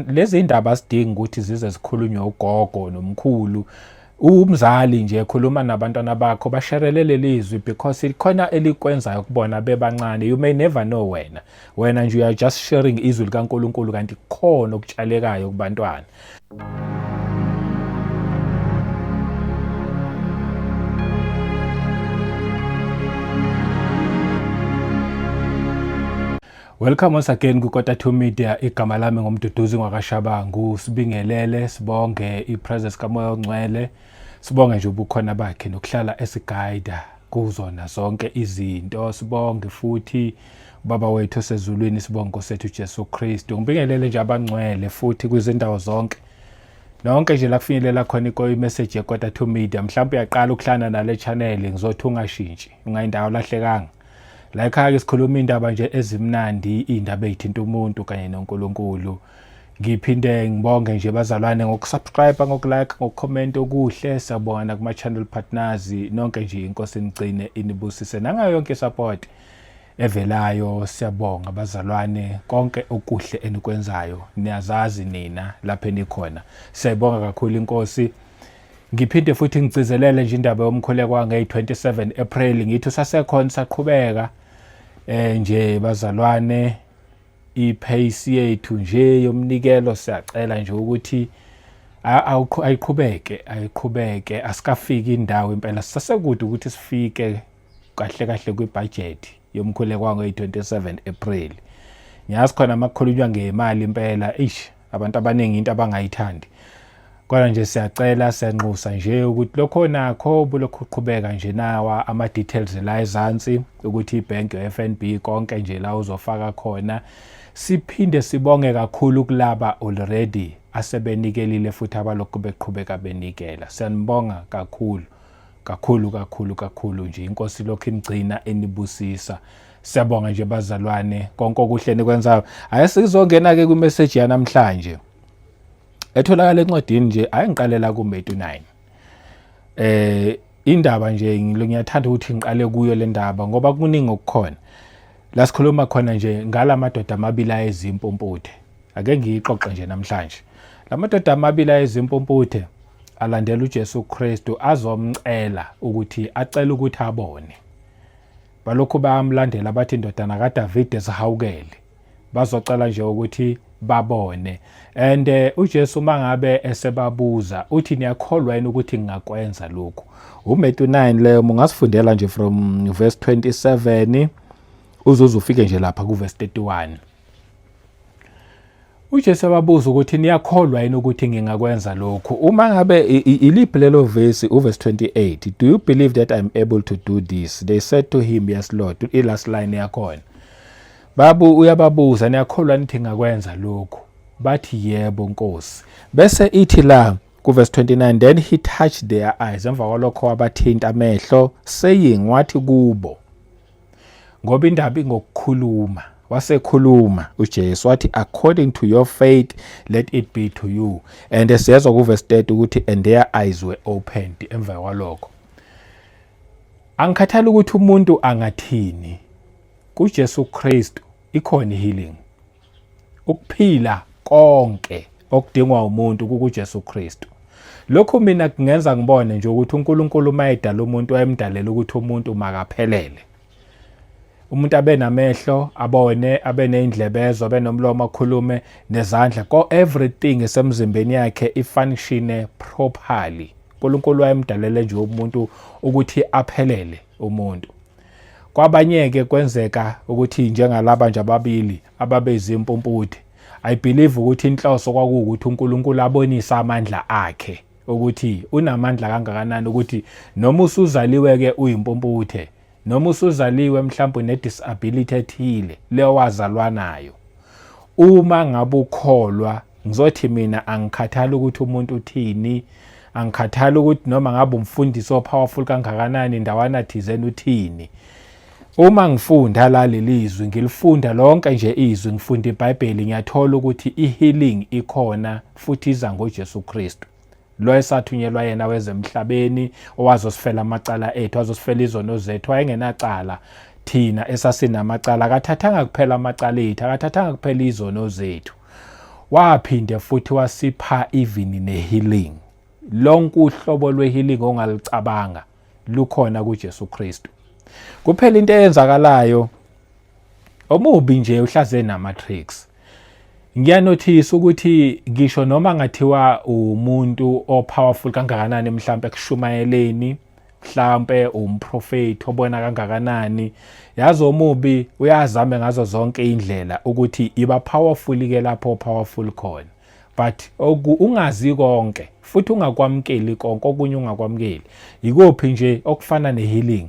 Lezi ndaba asidingi ukuthi zize zikhulunywe ugogo nomkhulu. Umzali nje khuluma nabantwana bakho, basherele leli zwi because ikhona elikwenzayo kubona bebancane. You may never know wena. Wena nje you are just sharing izwi likaNkulunkulu kanti kukhona okutshalekayo kubantwana. Welcome once again ku-Kota 2 Media. Igama lami ngoMduduzi ngwakaShabangu. Sibingelele, sibonge i-presence kaMoya oNgcwele. Sibonge nje ubukhona bakhe nokuhlala esiguide kuzona zonke izinto. Sibonge futhi Baba wethu osezulwini, sibonge Nkosi yethu Jesu Kristu. Ngibingelele nje abangcwele futhi kwizindawo zonke. Nonke nje la kufinyelela khona i-message yeKota 2 Media. Mhlawumbe uyaqala ukuhlana nale channel, ngizothi ungashintshi, ungayindawo lahlekanga. La ekhaya ke sikhuluma indaba nje ezimnandi, indaba ezithinta umuntu kanye noNkulunkulu. Ngiphinde ngibonge nje bazalwane ngokusubscribe, ngokulike, ngokucomment okuhle. Siyabonga nakuma channel partners nonke nje, inkosi inigcine inibusise nangayo yonke support evelayo. Siyabonga bazalwane, konke okuhle enikwenzayo niyazazi nina lapho enikhona. Siyayibonga kakhulu inkosi. Ngiphinde futhi ngigcizelele nje indaba yomkhuleko wange-27 April, ngithi usasekhona, saqhubeka nje bazalwane. Ipace yethu nje yomnikelo siyacela nje ukuthi ayiqhubeke, ayiqhubeke, asikafiki indawo impela, sisasekude ukuthi sifike kahle kahle kwibudget yomkhuleko wange-27 April. Ngiyazi khona makukhulunywa ngemali impela, eish, abantu abaningi into abangayithandi. Kodwa nje siyacela, siyanxusa nje ukuthi lokho nakho bulokhu uqhubeka nje, nawa ama details la ezansi ukuthi ibank yo-FNB konke nje la uzofaka khona. Siphinde sibonge kakhulu kulaba already asebenikelile futhi abalokhu beqhubeka benikela. Siyanibonga kakhulu kakhulu kakhulu kakhulu nje. Inkosi lokhu inigcina inibusisa. Siyabonga nje bazalwane, konke okuhle nikwenzayo. Ake sizongena ke kwimessage yanamhlanje etholakala encwadini nje, ayingiqalela kuMatthew 9. Indaba nje ngiyathanda ukuthi ngiqale kuyo le ndaba ngoba kuningi okukhona la sikhuluma khona nje ngalamadoda amabili ayezimpumputhe. Ake ngiyixoxe nje namhlanje. Lamadoda amabili ayezimpumputhe alandela uJesu Kristu azomcela ukuthi acele ukuthi abone. Balokhu bayamlandela bathi, indodana kaDavide sihawukele. Bazocela nje ukuthi babone. And uJesu mangabe esebabuza uthi, niyakholwa yini ukuthi ngingakwenza lokhu? UMatthew 9 leyo ungasifundela nje from verse 27 uzuze ufike nje lapha ku verse 31. uJesu ababuza ukuthi niyakholwa yini ukuthi ngingakwenza lokhu. Uma ngabe iliphi lelo verse, uverse 28, do you believe that I'm able to do this? They said to him, yes Lord. I last line yakhona. Babu uyababuza, niyakholwa nithi ngakwenza lokhu? Bathi yebo Nkosi. Bese ithi la kuverse 29, then he touched their eyes, emva kwalokho wabathinta amehlo, saying, wathi kubo, ngoba indaba ingokukhuluma, wasekhuluma uJesu wathi, according to your faith let it be to you. And siyezwa kuverse 30 ukuthi and their eyes were opened emva kwalokho. Angikhathali ukuthi umuntu angathini, kuJesu Kristu ikhona healing. Ukuphila konke okudingwa umuntu kukuJesu Kristu. Lokhu mina kungenza ngibone nje ukuthi uNkulunkulu uma edala umuntu wayemdalela ukuthi umuntu makaphelele. Umuntu abe namehlo abone, abe nezindlebe ezwe, abe nomlomo akhulume, nezandla, ko everything esemzimbeni yakhe ifunctione properly. uNkulunkulu wayemdalele nje umuntu ukuthi aphelele umuntu. Kwabanye-ke kwenzeka ukuthi njengalaba nje ababili ababezimpumputhe, I believe ukuthi inhloso kwakuwukuthi uNkulunkulu abonise amandla akhe ukuthi unamandla kangakanani, ukuthi noma usuzaliwe-ke uyimpumputhe, noma usuzaliwe mhlawumbe une-disability ethile leyo wazalwa nayo, uma ngabe ukholwa, ngizothi mina angikhathali ukuthi umuntu uthini, angikhathali ukuthi noma ngabe umfundisi o-powerful kangakanani ndawana thizeni uthini. Uma ngifunda la leli zwi, ngilifunda lonke nje izwi, ngifunda iBhayibheli, ngiyathola ukuthi i-healing ikhona futhi iza ngoJesu Kristu. Lo esathunyelwa yena wezemhlabeni, owazosifela amacala ethu, wazosifela izono zethu, wayengenacala, thina esasinamacala. Akathathanga kuphela amacala ethu, akathathanga kuphela izono zethu. Waphinde futhi wasipha even ne-healing. Lonke uhlobo lwe-healing ongalicabanga lukhona kuJesu Kristu. Kuphela into eyenzakalayo omubi nje uhlaze nama-tricks. Ngiyanothisa ukuthi ngisho noma ngathiwa umuntu o-powerful kangakanani mhlampe ekushumayeleni, mhlampe umprofeti obona kangakanani, yazi omubi uyazame ngazo zonke indlela ukuthi iba powerful ke lapho powerful khona. But oku ungazi konke futhi ungakwamukeli konke okunye ungakwamukeli. Yikuphi nje okufana ne-healing?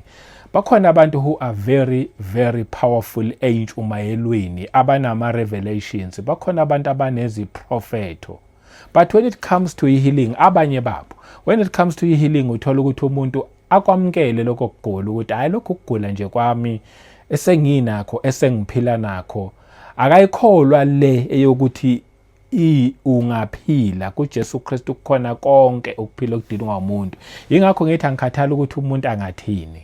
Bakhona abantu who are very very powerful eyintshumayelweni, abanama revelations, bakhona abantu abaneziprofetho. But when it comes to healing, abanye babo, when it comes to healing uthola ukuthi umuntu akwamukele lokho kugula ukuthi hayi lokhu kugula nje kwami esenginakho esengiphila nakho, akayikholwa le eyokuthi ungaphila kuJesu Kristu kukhona konke ukuphila okudingwa umuntu. Ingakho ngithi angikhathali ukuthi umuntu angathini.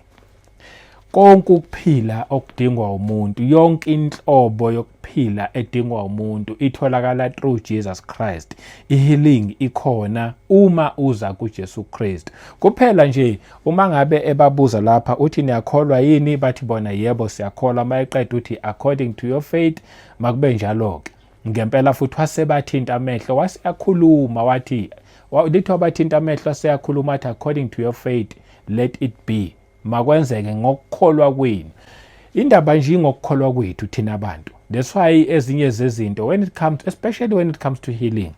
Konke ukuphila okudingwa umuntu, yonke inhlobo yokuphila edingwa umuntu itholakala through Jesus Christ. I-healing ikhona uma uza kuJesu Kristu. Kuphela nje uma ngabe ebabuza lapha uthi niyakholwa yini, bathi bona yebo siyakholwa. Mayeqeda uthi according to your faith makube njalo-ke. Ngempela futhi wasebathinta amehlo waseyakhuluma wathi, lithi wabathinta amehlo waseyakhuluma wathi according to your faith let it be, makwenzeke ngokukholwa kwenu. Indaba nje ingokukholwa kwethu thina abantu. That's why ezinye zezinto when it comes, especially when it comes to healing,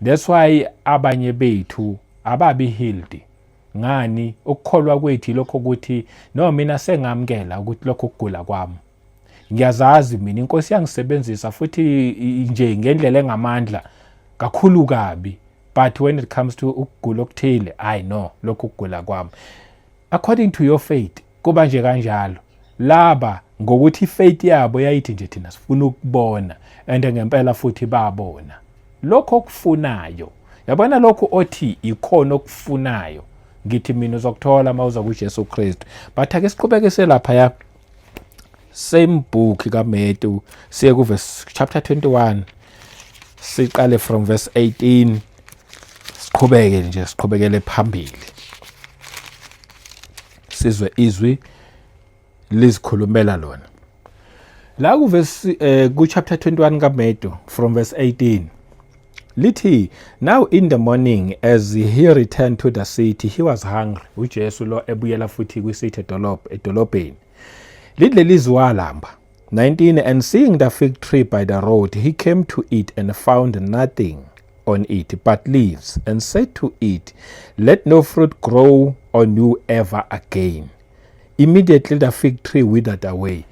that's why abanye bethu ababi healed. Ngani? Ukukholwa kwethu lokho ukuthi no mina sengamkela ukuthi lokho kugula kwami ngiyazazi mina, inkosi yangisebenzisa futhi nje ngendlela engamandla kakhulu kabi, but when it comes to ukugula okuthile, I know lokhu kugula kwami, according to your faith kuba nje kanjalo. Laba ngokuthi ifaith yabo yayithi nje thina sifuna ukubona, and ngempela futhi babona lokho okufunayo. Yabona lokhu othi ikhona okufunayo, ngithi mina uzokuthola mawuza kuJesu Kristu. But ake siqhubeke selapha ya same book kaMatthew, siye ku verse chapter 21, siqale from verse 18, siqhubeke nje, siqhubekele phambili, sizwe izwi lizikhulumela lona la ku verse ku chapter 21 kaMatthew from verse 18. Lithi, now in the morning as he returned to the city, he was hungry. uJesu lo ebuyela futhi kwi-city, edolobheni, lithi lelizwi walamba. 19 And seeing the fig tree by the road, he came to it and found nothing on it but leaves, and said to it, "Let no fruit grow on you ever again." Immediately the fig tree withered away.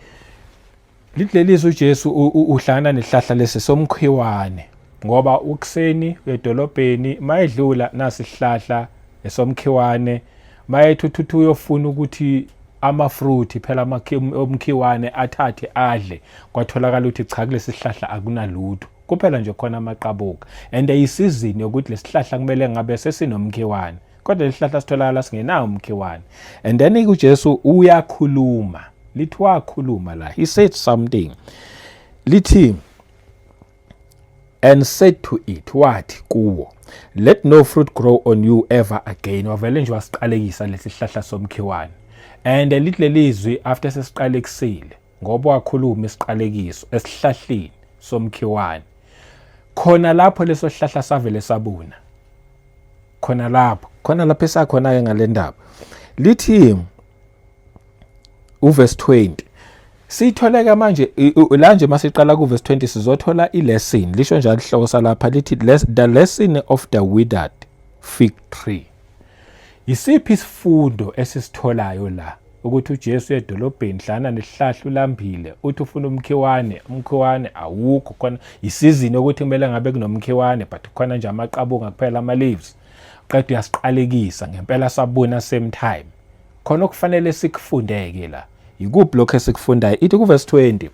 Lithi lelizwi uJesu uhlangana nesihlahla lesi somkhiwane, ngoba ukuseni edolobheni mayedlula nasi isihlahla esomkhiwane, mayethi uyofuna ukuthi amafruit phela omkhiwane athathe adle, kwatholakala ukuthi cha, kulesi sihlahla akunalutho, kuphela nje khona amaqabuka, and isizini yokuthi lesihlahla kumele ngabe sesinomkhiwane, kodwa lesihlahla sitholakala singenawo umkhiwane. And then uJesu uyakhuluma, lithi wakhuluma la, he said something, lithi and said to it, wathi kuwo, "Let no fruit grow on you ever again." Wavele nje wasiqalekisa lesi sihlahla somkhiwane, and lithi lelizwi after sesiqalekisile, ngoba wakhuluma isiqalekiso esihlahleni somkhiwane, khona lapho leso sihlahla savele sabuna khona lapho, khona lapho esakhona ke ngale ndaba. Lithi uverse 20, sitholeka manje la nje masiqala ku verse 20, sizothola ilesson. Lisho njalo ihloko salapha, lithi "The lesson of the withered fig tree." Isiphi isifundo esisitholayo la? Ukuthi uJesu edolobheni hlana nesihlahla, ulambile, uthi ufuna umkhiwane, umkhiwane awukho khona. Isizini ukuthi kumele ngabe kunomkhiwane, but khona nje amaqabunga kuphela, ama leaves. Qeda uyasiqalekisa, ngempela sabuna same time. Khona okufanele sikufundeke la. Yikuphi lokho esikufundayo? Ithi kuverse 20,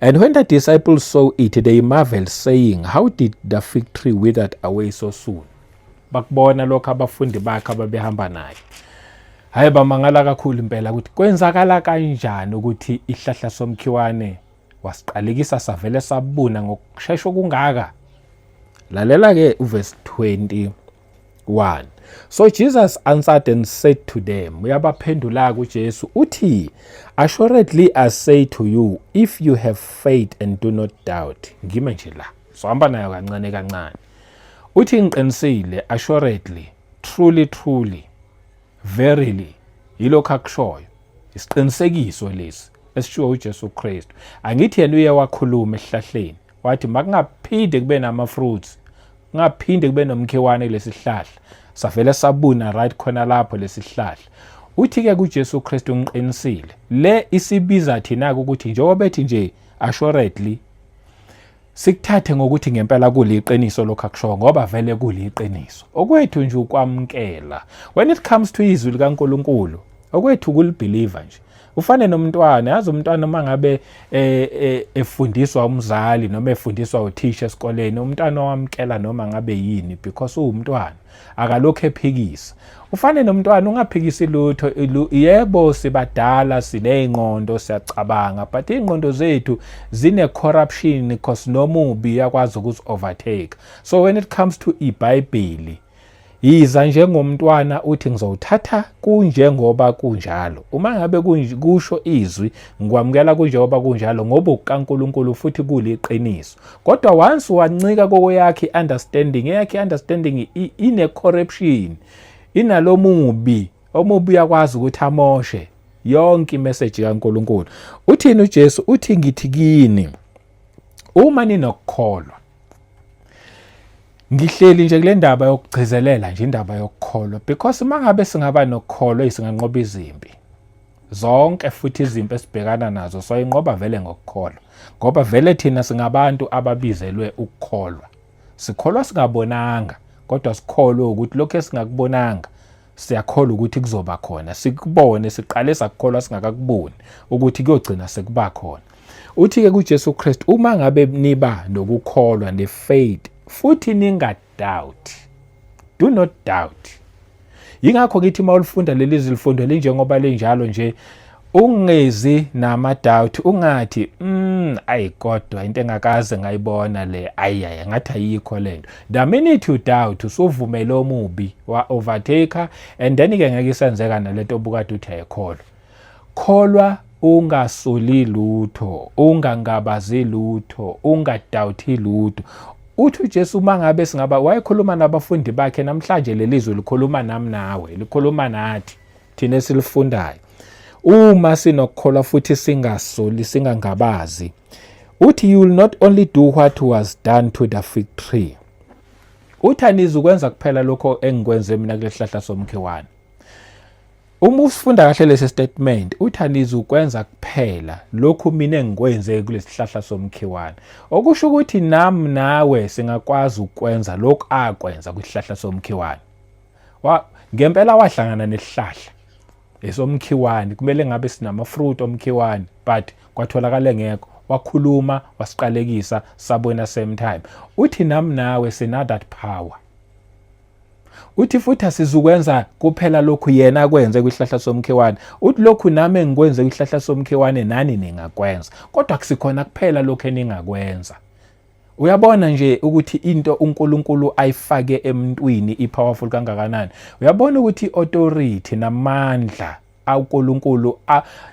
"And when the disciples saw it, they marveled, saying, 'How did the fig tree withered away so soon?'" Bakubona lokho abafundi bakhe ababehamba naye, hayi, bamangala kakhulu impela ukuthi kwenzakala kanjani ukuthi ihlahla somkhiwane Wasiqalekisa savele sabuna ngokushesha okungaka. Lalela ke uverse 21. So Jesus answered and said to them, uyabaphendula kuJesu uthi, assuredly I say to you, if you have faith and do not doubt. Ngime nje la. Sohamba nayo kancane kancane. Uthi ngiqinisile, assuredly, truly truly, verily, yilokho akushoyo. Isiqinisekiso lesi esishiwo uJesu Kristu. Angithi yena uye wakhuluma esihlahleni wathi makungaphinde kube nama fruits, kungaphinde kube nomkhiwane kulesihlahla. Savele sabuna right khona lapho lesihlahla. Uthi ke kuJesu Kristu ngiqinisile. Le isibiza thina ukuthi njengoba ethi nje assuredly sikuthathe ngokuthi ngempela kuliqiniso lokho akushoyo, ngoba vele kuliqiniso. Okwethu nje ukwamukela. When it comes to izwi likaNkuluNkulu, okwethu kulibelieve nje. Ufane nomntwana, yazi umntwana uma ngabe efundiswa umzali noma efundiswa uthisha esikoleni, umntwana owamkela noma ngabe yini because uwumntwana, akalokhu ephikisa. Ufane nomntwana, ungaphikisi lutho. Yebo, sibadala, siney'ngqondo, siyacabanga, but iy'ngqondo zethu zine-corruption because nomubi uyakwazi ukuzi-overtake. So when it comes to iBhayibheli, yiza njengomntwana uthi ngizowuthatha kunjengoba kunjalo. Uma ngabe kusho izwi, ngikwamukela kunjengoba kunjalo ngoba ukukaNkuluNkulu futhi kuliqiniso. Kodwa once wancika kokweyakhe i-understanding, eyakhe i-understanding ine-corruption, inalomubi, omubi uyakwazi ukuthi amoshe yonke imessage kaNkuluNkulu. Uthini uJesu? Uthi ngithi kini, uma ninokukholwa. Ngihleli nje kule ndaba yokugcizelela nje indaba yokukholwa, because uma ngabe singaba nokukholwa singanqoba izimpi zonke, futhi izimpi esibhekana nazo soyinqoba vele ngokukholwa, ngoba vele thina singabantu ababizelwe ukukholwa. Sikholwa singabonanga, kodwa sikholwe ukuthi lokho esingakubonanga siyakholwa ukuthi kuzoba khona, sikubone. Siqale sakukholwa singakakuboni ukuthi kuyogcina sekuba khona. Uthi-ke kuJesu Kristu, uma ngabe niba nokukholwa ne-faith futhi ningadoubt, do not doubt. Yingakho ngithi uma ulifunda leli zwi, lifundo linjengoba linjalo nje, ungezi nama-doubt, ungathi ayi kodwa into engakaze ngayibona le, ayi ayi ngathi ayikho lento. The minute you doubt, usuvumele omubi wa overtaker, and then ke ngeke isenzeka nalento obukade uthi ayikholwa. Kholwa ungasoli lutho, ungangabazi lutho, ungadoubti lutho. Uthi uJesu uma ngabe singaba, wayekhuluma nabafundi bakhe, namhlanje leli zwi likhuluma nami nawe, likhuluma nathi thina esilifundayo. Uma sinokukholwa futhi singasoli, singangabazi, uthi you will not only do what was done to the fig tree. Uthi anizukwenza kuphela lokho engikwenze mina kulesihlahla somkhiwane. Uma usifunda kahle lesi statement, uthi anizukwenza kuphela lokhu mina engikwenze kulesihlahla somkhiwane, okusho ukuthi nami nawe singakwazi ukwenza lokhu akwenza kwisihlahla somkhiwane. Wa ngempela wahlangana nesihlahla esomkhiwane, kumele ngabe sinama fruit omkhiwane, but kwatholakala engekho, wakhuluma wasiqalekisa, sabona same time. Uthi nami nawe sina that power. Uthi futhi asizukwenza kuphela lokhu yena akwenze kwihlahla somkhiwane. Uthi lokhu nami engikwenze kwihlahla somkhiwane nani ningakwenza, kodwa kusikhona kuphela lokhu eningakwenza. Uyabona nje ukuthi into uNkulunkulu ayifake emntwini ipowerful kangakanani. Uyabona ukuthi authority namandla uNkulunkulu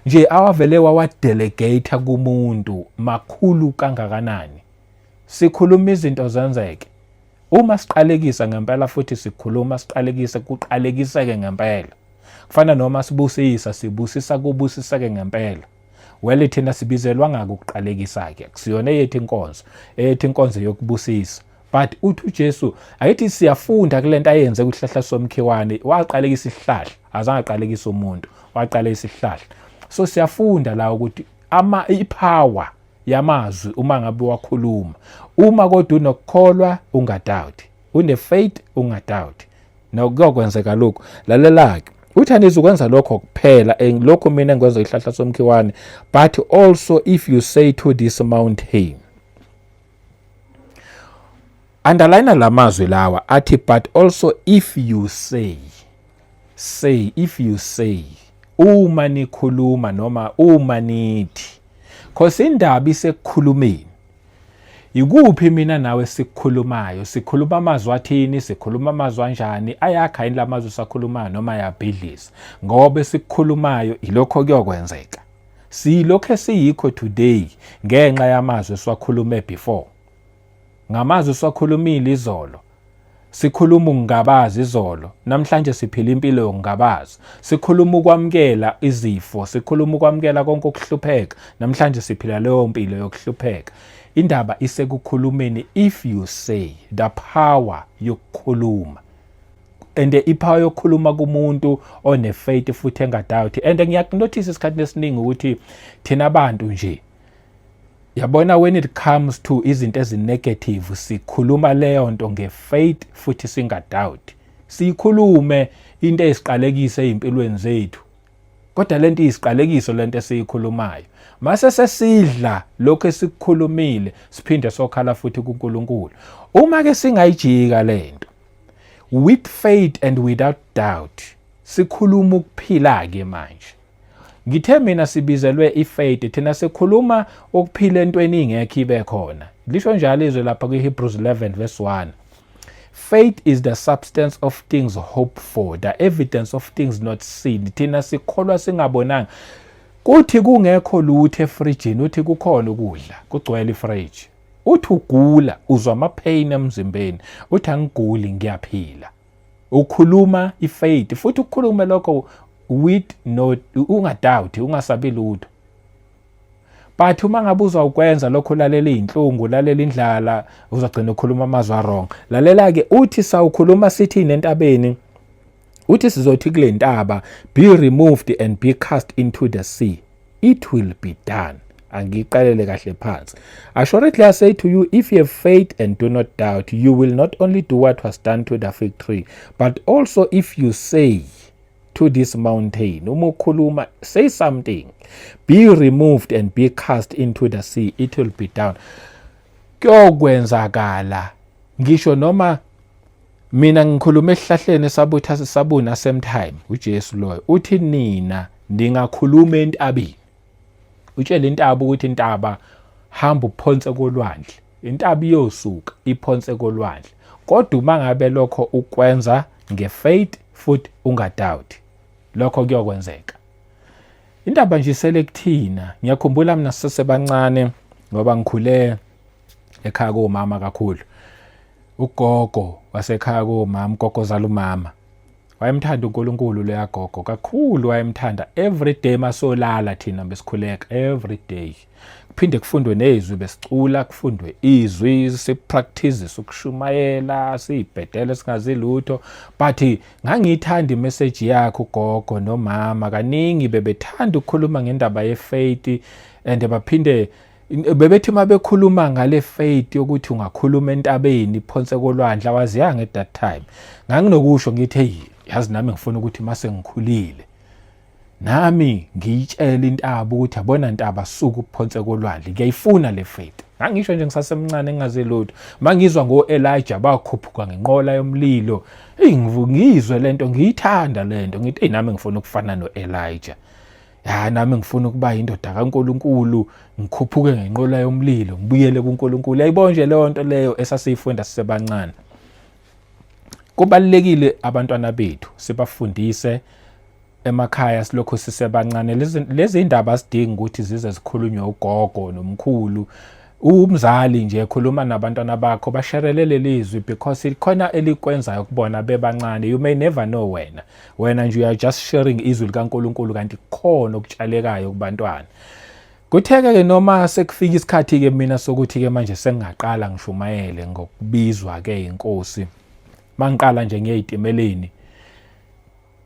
nje awavele wawadelegate kumuntu makhulu kangakanani. Sikhuluma izinto zenzeke. Uma siqalekisa ngempela futhi sikhuluma siqalekise, kuqalekiseke ngempela. Kufana noma sibusisa, sibusisa kubusiseke ngempela. Well, thina sibizelwa ngako ukuqalekisa ke, kusiyona eyethu inkonzo, eyethu inkonzo yokubusisa. But uthi uJesu, ayithi siyafunda kulento ayenze kwihlahla somkhiwane, waqalekisa isihlahla, azange aqalekise umuntu, waqalekisa isihlahla. So siyafunda la ukuthi ama ipower yamazwi uma ngabe wakhuluma, uma kodwa unokukholwa ungadoubt, une faith ungadoubt, nokuyokwenzeka lokhu. Lalela-ke, uthi anizukwenza lokho kuphela lokhu mina engikwenza ihlahla somkhiwane, but also if you say to this mountain. Underline lamazwi lawa athi but also if you say, say, if you say, uma nikhuluma noma uma nithi. Cause indaba isekukhulumeni. Ikuphi mina nawe sikukhulumayo? Sikhuluma amazwi athini? Sikhuluma amazwi anjani? Ayakha yini lamazwi sakhulumayo noma ayabhidliza? Ngoba esikukhulumayo ilokho kuyokwenzeka. Siyilokho esiyikho today ngenxa yamazwi esiwakhulume before. Ngamazwi esiwakhulumile izolo. Sikhuluma ukungabaza izolo, namhlanje siphila impilo yokungabaza. Sikhuluma ukwamukela izifo, sikhuluma ukwamukela konke ukuhlupheka, namhlanje siphila leyo mpilo yokuhlupheka. Indaba isekukhulumeni, if you say, the power yokukhuluma. And ipower yokukhuluma kumuntu one faith futhi engadoubt. And ngiyakunotice isikhathi esiningi ukuthi thina abantu nje, yabona, when it comes to izinto ezinegative, sikhuluma leyo nto ngefaith futhi singadoubt. Siyikhulume into eyisiqalekiso ezimpilweni zethu, kodwa lento iyisiqalekiso, lento esiyikhulumayo. Mase sesidla lokho esikukhulumile, siphinde sokhala futhi kuNkulunkulu. Uma ke singayijika lento with faith and without doubt, sikhuluma ukuphila ke manje. Ngithe mina sibizelwe ifaith, thina sikhuluma ukuphila entweni ingekho ibe khona. Lisho njalo izwe lapha kwiHebrews 11 verse 1: "Faith is the substance of things hoped for, the evidence of things not seen." Thina sikholwa singabonanga. Kuthi kungekho lutho efrijini, uthi kukhona ukudla, kugcwele ifriji. Uthi ugula, uzwa ama-pain emzimbeni, uthi angiguli, ngiyaphila. Ukhuluma ifaith futhi ukukhulume lokho with no ungadoubt, ungasabi lutho. But uma ngabe uzawukwenza lokho, ulalela izinhlungu, ulalela indlala, uzagcina ukhuluma amazwi wrong. Lalela ke, uthi sawukhuluma sithi nentabeni, uthi sizothi kule ntaba, "Be removed and be cast into the sea," it will be done. Angiqalele kahle phansi. "Assuredly I say to you, if you have faith and do not doubt, you will not only do what was done to the fig tree, but also if you say to this mountain," uma ukhuluma, say something, "be removed and be cast into the sea, it will be done." Kuyokwenzakala ngisho noma mina ngikhuluma esihlahleni sabutha sabuna same time. UJesu loyo uthi nina ningakhuluma entabeni, utshele intaba ukuthi, "Intaba, hamba uphonse kolwandle," intaba iyosuka iphonse kolwandle. Kodwa uma ngabe lokho ukwenza ngefaith futhi ungadoubt, lokho kuyokwenzeka. Indaba nje isele kuthina. Ngiyakhumbula mina sisesebancane, ngoba ngikhule ekhaya komama kakhulu. Ugogo wasekhaya komama, ugogo ozala umama, wayemthanda uNkulunkulu leya gogo kakhulu, wayemthanda. Every day masolala thina besikhuleka every day, kuphinde kufundwe nezwi, besicula kufundwe izwi, sipractice ukushumayela, siyibhedele singazi lutho. But ngangiyithanda imessage yakhe ugogo nomama. Kaningi bebethanda ukukhuluma ngendaba yefaith, and baphinde bebethi uma bekhuluma ngale faith yokuthi ungakhuluma entabeni iphonse kolwandle. Awaziyanga at that time. Nganginokusho ngithi, "Hey, yazi nami ngifuna ukuthi mase ngikhulile nami ngiyitshela intaba ukuthi, yabona ntaba, suka uphonse kolwandle." Ngiyayifuna le faith. Ngangisho nje ngisasemncane, ngingazi lutho. Mangizwa ngo-Elijah bakhuphuka ngenqola yomlilo, hey, ngizwe lento, ngiyithanda lento, ngithi, "Hey, nami ngifuna ukufana no-Elijah. Ya, nami ngifuna ukuba indoda kaNkuluNkulu, ngikhuphuke ngenqola yomlilo, ngibuyele kuNkulunkulu." Yayibona nje leyo nto leyo esasiyifunda sisebancane. Kubalulekile abantwana bethu sibafundise emakhaya silokhu sisebancane. Lezi indaba asidingi ukuthi zize zikhulunywe ugogo nomkhulu. Umzali nje khuluma nabantwana bakho, basherele lelizwi, because khona elikwenzayo kubona bebancane. You may never know. Wena nje you are just sharing izwi likaNkuluNkulu, kanti khona okutshalekayo kubantwana. Kutheke ke noma sekufika isikhathi ke mina sokuthi ke manje sengingaqala ngishumayele ngokubizwa ke inkosi, mangiqala nje ngiyeyitimeleni,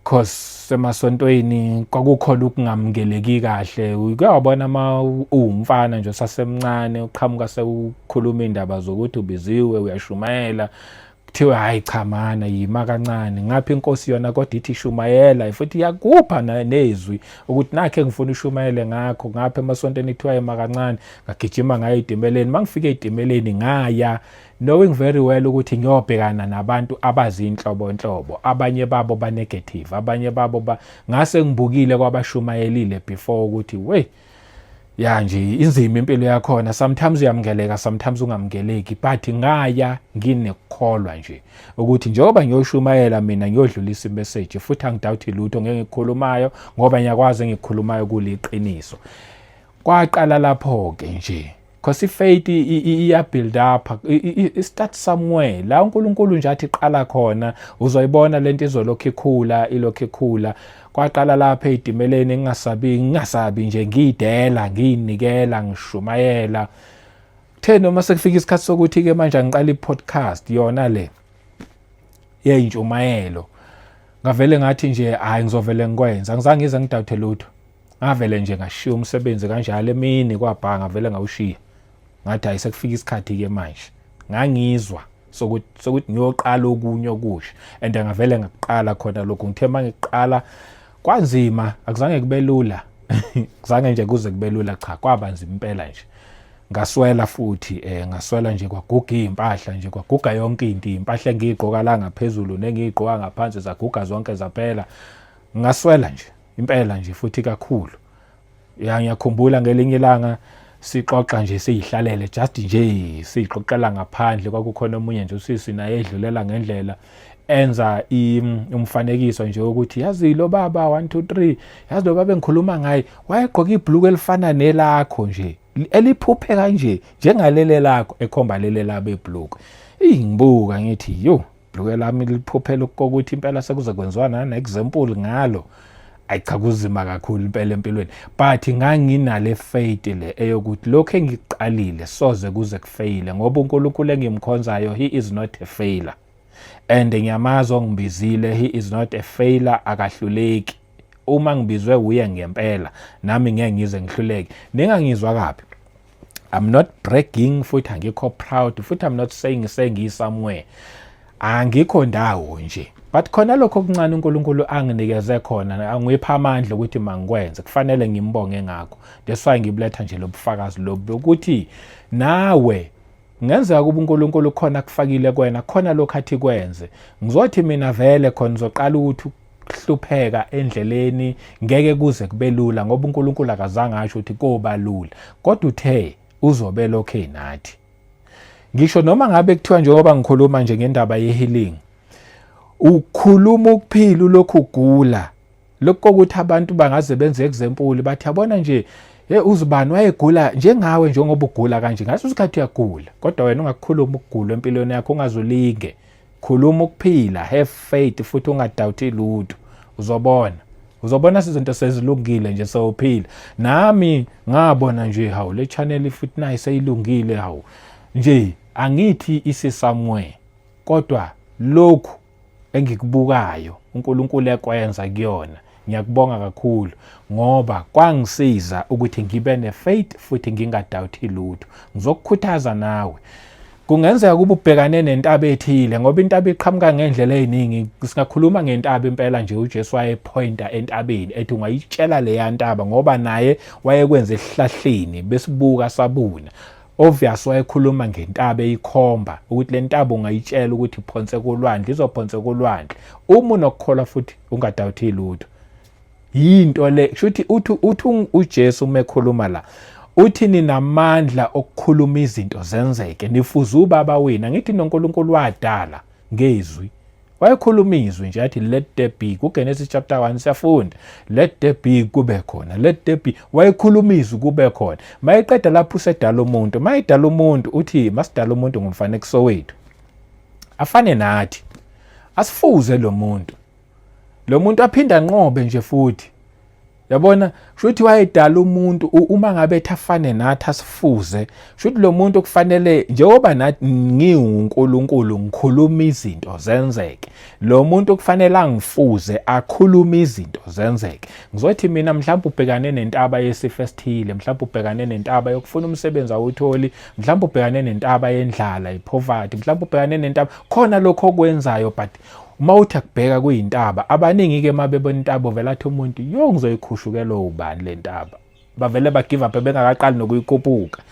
cause emasontweni kwakukhona ukungamukeleki kahle. Uyabona, uma uwumfana nje osasemncane, uqhamuka sewukhuluma indaba zokuthi ubiziwe, uyashumayela, kuthiwe, "Hayi cha mana, yima kancane ngapha." Inkosi yona kodwa ithi shumayela, futhi iyakupha nezwi ukuthi nakhe ngifuna ushumayele ngakho. Ngapha emasontweni kuthiwa yima kancane. Ngagijima ngaya ey'timeleni. Mangifika ey'timeleni, ngaya knowing very well ukuthi ngiyobhekana nabantu abazinhlobonhlobo, abanye babo ba-negative, abanye babo ba ngase ngibukile kwabashumayelile before ukuthi, wey, Ya nje inzima impilo yakhona, sometimes uyamukeleka, sometimes ungamukeleki, but ngaya nginekukholwa nje ukuthi njengoba ngiyoshumayela mina ngiyodlulisa imessage, futhi angidoubt lutho ngengikukhulumayo ngoba ngiyakwazi engikukhulumayo kuliqiniso. Kwaqala lapho-ke nje, because ifaith iya build up, i start somewhere la uNkulunkulu nje athi qala khona, uzoyibona lento izolokhu ikhula, ilokhu ikhula. Kwaqala lapha ezitimeleni, ngingasabi, ngingasabi nje, ngiyidela, ngiyinikela, ngishumayela. Kuthe noma sekufika isikhathi sokuthi ke manje angiqala i-podcast yona le yeyintshumayelo, ngavele ngathi nje hayi, ngizovele ngikwenza. Angizange ngize ngidoubte lutho, ngavele nje ngashiya umsebenzi kanjalo emini kwabha, ngavele ngawushiya, ngathi hayi, sekufika isikhathi ke manje. Ngangizwa sokuthi ngiyoqala okunye okusha, and ngavele ngakuqala khona lokho. Ngithe mangiqala kwanzima, akuzange kube lula, kuzange nje kuze kube lula, cha, kwaba nzima impela nje. Ngaswela futhi, ngaswela nje, kwaguga izimpahla nje, kwaguga yonke into, impahla engiyigqoka la ngaphezulu nengiyigqoka ngaphansi zaguga zonke zaphela. Ngaswela nje impela nje futhi kakhulu. Ya, ngiyakhumbula ngelinye ilanga sixoxa nje, siyihlalele just nje, siyixoxela ngaphandle, kwakukhona omunye nje usisi naye edlulela ngendlela, enza umfanekiso nje ukuthi yazi lo baba 1 2 3, yazi lo baba engikhuluma ngaye wayegqoka ibhuluku elifana nelakho nje, eliphuphe kanje njengalele lakho, ekhomba lele labo ebhuluku. Ngibuka ngithi yo, bhuluku lami liphuphela ukuthi impela sekuze kwenziwa nane example ngalo. Ayi cha, kuzima kakhulu impela empilweni, but nganginale faith le eyokuthi lokho engikuqalile soze kuze kufeyile, ngoba uNkulunkulu engimkhonzayo, he is not a failure, and ngiyamazi ongibizile, he is not a failure, akahluleki. Uma ngibizwe uye ngempela, nami ngeke ngize ngihluleke. Ningangizwa kabi, I'm not bragging, futhi angikho proud, futhi I'm not saying sengiyi somewhere, angikho ndawo nje, but khona lokho okuncane uNkulunkulu anginikeze khona, angipha amandla ukuthi mangikwenze, kufanele ngimbonge ngakho. That's why ngibuletha nje lobufakazi lobu, ukuthi nawe kungenzeka kuba uNkulunkulu khona kufakile kuwena khona lokho athi kwenze. Ngizothi mina vele khona uzoqala ukuthi ukuhlupheka endleleni, ngeke kuze kube lula, ngoba uNkulunkulu akazange asho ukuthi koba lula, kodwa uthe uzobe lokho enathi. Ngisho noma ngabe kuthiwa, njengoba ngikhuluma nje ngendaba ye-healing, ukhuluma ukuphila ulokhu ugula, lokhu kokuthi abantu bangaze benze example bathi yabona nje, hey, uzibani wayegula njengawe njengoba ugula kanje. Ngaso isikhathi uyagula, kodwa wena ungakukhuluma ukugula empilweni yakho, ungazulinge, khuluma ukuphila, have faith futhi ungadoubti lutho. Uzobona, uzobona izinto sezilungile nje, sewuphila. Nami ngabona nje, hawu, le channel futhi nayi seyilungile. Hawu nje, angithi isi somewhere, kodwa lokhu engikubukayo uNkulunkulu ekwenza kuyona, ngiyakubonga kakhulu, ngoba kwangisiza ukuthi ngibe nefaith futhi ngingadoubti lutho. Ngizokukhuthaza nawe, kungenzeka kuba ubhekane nentaba ethile, ngoba intaba iqhamuka ngendlela eziningi. Singakhuluma ngentaba impela nje, uJesu wayepointa entabeni ethi ungayitshela leya ntaba, ngoba naye wayekwenza esihlahleni besibuka sabuna. Obvious wayekhuluma ngentaba eyikhomba ukuthi le ntaba ungayitshela ukuthi iphonse kolwandle, izophonse kolwandle, uma unokukholwa futhi ungadoubti lutho. Yinto le kusho uthi uJesu uma ekhuluma la, uthi ninamandla okukhuluma izinto zenzeke, nifuze ubaba wena. Ngithi noNkulunkulu wadala ngezwi, wayekhuluma izwi nje, athi let there be. KuGenesis chapter 1 siyafunda, let there be, kube khona, let there be. Wayekhuluma izwi kube khona. Mayeqeda lapho usedala umuntu, mayedala umuntu uthi masidala umuntu ngomfanekiso wethu, afane nathi, asifuze lo muntu, lo muntu aphinda anqobe nje futhi. Yabona, kusho ukuthi wayedala umuntu, uma ngabe ethi afane nathi, asifuze, kusho ukuthi lo muntu kufanele, njengoba nathi ngiwuNkulunkulu ngikhuluma izinto zenzeke, lo muntu kufanele angifuze, akhulume izinto zenzeke. Ngizothi mina mhlawumbe ubhekane nentaba yesifo esithile, mhlawumbe ubhekane nentaba yokufuna umsebenzi awutholi, mhlawumbe ubhekane nentaba yendlala, ipoverty, mhlawumbe ubhekane nentaba khona lokho okwenzayo, but uma uthi akubheka kuyintaba. Abaningi-ke uma bebona intaba uvela athi umuntu, yo, ngizoyikhushukelwa ubani le ntaba? Bavele ba-give up bengakaqali nokuyikhuphuka,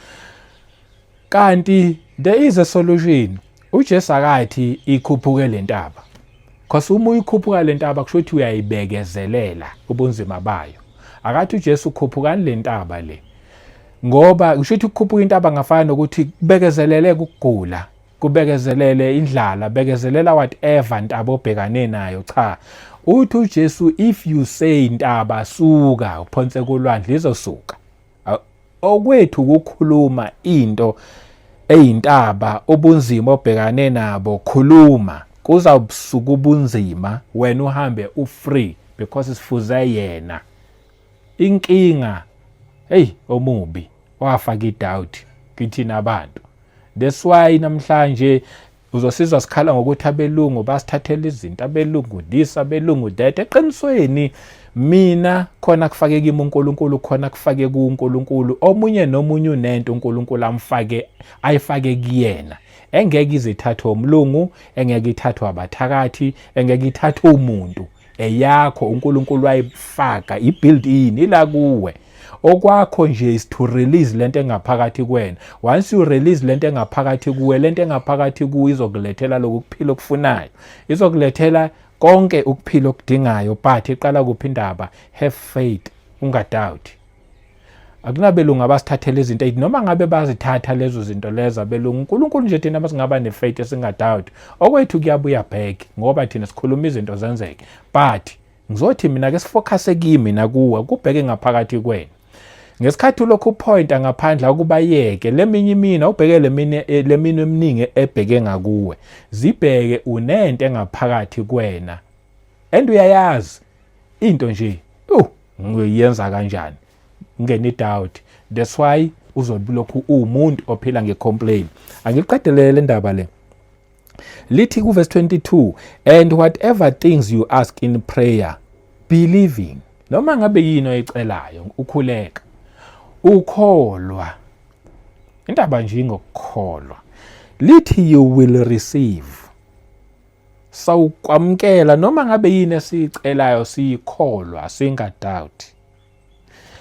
kanti there is a solution. UJesu akathi ikhuphuke le ntaba, cause uma uyikhuphuka le ntaba kusho ukuthi uyayibekezelela ubunzima bayo. Akathi uJesu khuphukani le ntaba le. Ngoba kusho ukuthi ukukhuphuka intaba ngafana nokuthi kubekezelele ukugula, kubekezelele indlala, bekezelela whatever ntaba obhekane nayo. Cha, uthi uJesu, if you say ntaba suka uphonse kolwandle, izosuka. Okwethu ukukhuluma into eyintaba, ubunzima obhekane nabo, khuluma, kuzawubusuka ubunzima, wena uhambe ufree because sifuze yena. Inkinga, hey, omubi wafaka idoubt kithina abantu. That's why namhlanje uzosizwa sikhala ngokuthi abelungu basithathela izinto, abelungu this, abelungu that. Eqinisweni mina khona kufake kimi uNkulunkulu, khona kufake kuNkulunkulu. Omunye nomunye unento uNkulunkulu amfake, ayifake kuyena, engeke izithathwe umlungu, engeke ithathwe abathakathi, engeke ithathwe umuntu. Eyakho uNkulunkulu wayifaka i-built in ila kuwe. Okwakho nje is to release lento engaphakathi kuwena. Once you release lento engaphakathi kuwe, lento engaphakathi kuwe izokulethela lokhu kuphila okufunayo, izokulethela konke ukuphila okudingayo. But iqala kuphi indaba? Have faith, ungadoubt. Akunabelungu abasithathela izinto, noma ngabe bazithatha lezo zinto lezo abelungu. uNkulunkulu nje, thina masingaba nefaith, esingadoubt, okwethu kuyabuya back, ngoba thina sikhuluma izinto zenzeke. But ngizothi mina ke sifocuse kimi nakuwe, kubheke ngaphakathi kwena. Ngesikhathi ulokhu upointa ngaphandle, akubayeke leminye imina, ubheke lemine, lemino eminingi ebheke ngakuwe. Zibheke, unento engaphakathi kwena and uyayazi into nje, ngiyenza kanjani ngene doubt. That's why uzobe lokhu uwumuntu ophila ngecomplain. Angiqedelele le ndaba le. Lithi kuverse 22, "And whatever things you ask in prayer, believing," noma ngabe yini oyicelayo ukhuleka ukholwa, indaba nje ingokukholwa, lithi you will receive, sawukwamukela. Noma ngabe yini esiyicelayo siyikholwa, singadoubt,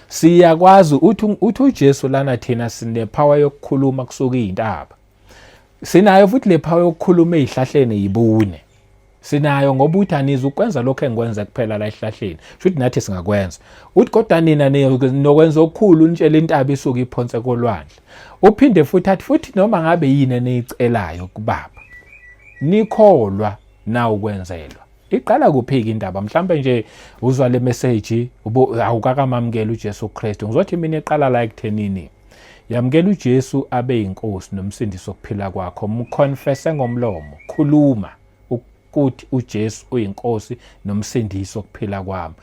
siyakwazi. Uthi uJesu lana thina sine power yokukhuluma kusuka izintaba. Sinayo futhi le power yokukhuluma ezihlahleni yibune, sinayo, ngoba uthi anizi ukwenza lokho engikwenza kuphela la esihlahleni, shuthi nathi singakwenza. Uthi kodwa nina nokwenza okukhulu, nitshela intaba isuke iphonse kolwandle. Uphinde futhi athi futhi noma ngabe yini eniyicelayo kubaba nikholwa, na ukwenzelwa. Iqala kuphi-ke indaba? Mhlambe nje uzwa le message, awukakamamukela uJesu Kristu. Ngizothi mina iqala la ekuthenini yamukela uJesu abe yinkosi nomsindisi wokuphila kwakho. Mconfesse ngomlomo, khuluma ukuthi uJesu uyinkosi nomsindisi wokuphila kwami.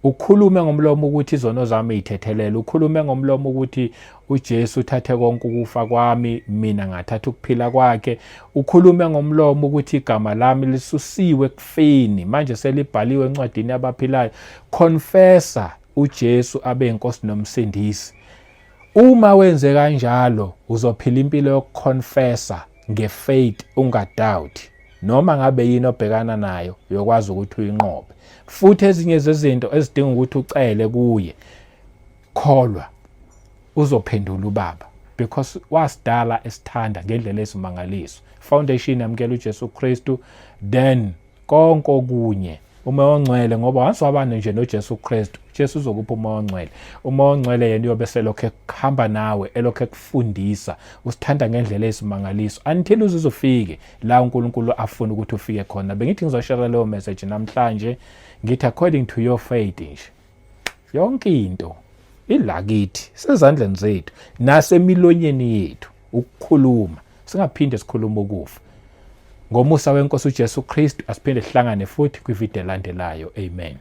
Ukhulume ngomlomo ukuthi izono zami izithethelele, ukhulume ngomlomo ukuthi uJesu uthathe konke ukufa kwami, mina ngathatha ukuphila kwakhe. Ukhulume ngomlomo ukuthi igama lami lisusiwe ekufeni, manje selibhaliwe encwadini yabaphilayo. Confessa uJesu abe inkosi nomsindisi. Uma wenze kanjalo, uzophila impilo yokuconfessa ngefaith, ungadoubt. Noma ngabe yini obhekana nayo, uyokwazi ukuthi uyinqobe. Futhi ezinye zezinto ezidinga ukuthi ucele kuye, kholwa, uzophendula ubaba, because wasidala esithanda ngendlela esimangaliso. Foundation, yamukela uJesu Kristu, then konke okunye umoya ongcwele, ngoba once waba nje noJesu Kristu, Jesu uzokupha umoya ongcwele. Umoya ongcwele yena uyobe selokhu ekuhamba nawe, elokhu ekufundisa, usithanda ngendlela esimangaliso until uze ufike la uNkulunkulu afuna ukuthi ufike khona. Bengithi ngizoshare leyo message namhlanje, ngithi according to your faith nje. Yonke into ila kithi, sezandleni zethu nasemilonyeni yethu ukukhuluma, singaphinde sikhuluma ukufa. Ngomusa wenkosi uJesu Kristu, asiphinde sihlangane futhi kwivideo elandelayo. Amen.